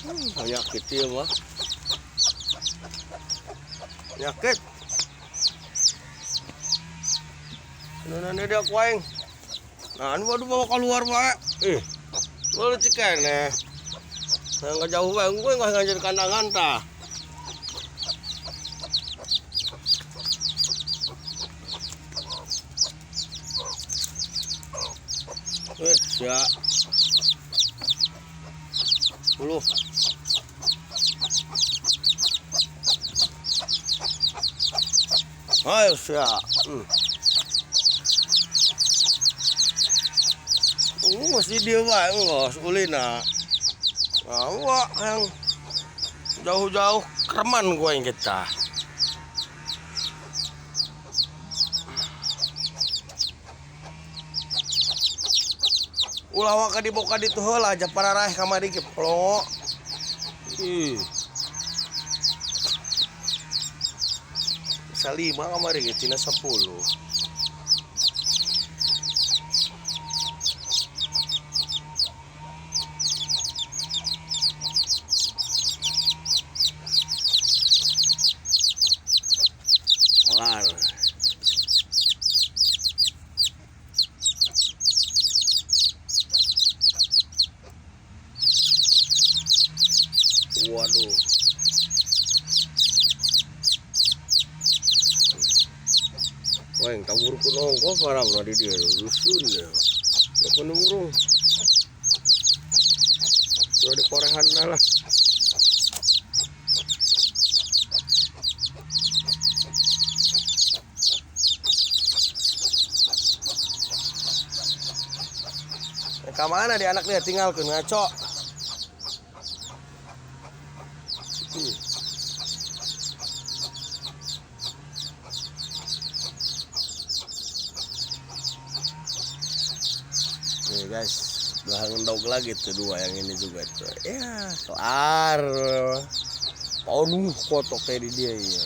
Penyakit ieu mah. Penyakit. Nah, dia ku aing. Nah, anu waduh bawa keluar bae. Ih. Leutik keneh. Nah, nggak jauh bae, gue nggak ngajar kandangan tah. Ya. 10. Ayo sia. Masih dia wae ngos ulina. Awak yang jauh-jauh kreman gua yang kita. Ulah waka diboka ditu heula aja pararaeh kamari ge plok. Ih. Bisa 5 kamari ge tina 10. Kelar. Waduh. Wah, yang tabur ku nongko parang di dia rusun ya. Aku burung. Sudah dikorehan lah. Ke mana dia anak dia tinggal ke ngaco. Nih guys, belakang dog lagi tuh dua yang ini juga tuh. Ya, kelar. Aduh, kotok kayak di dia ya.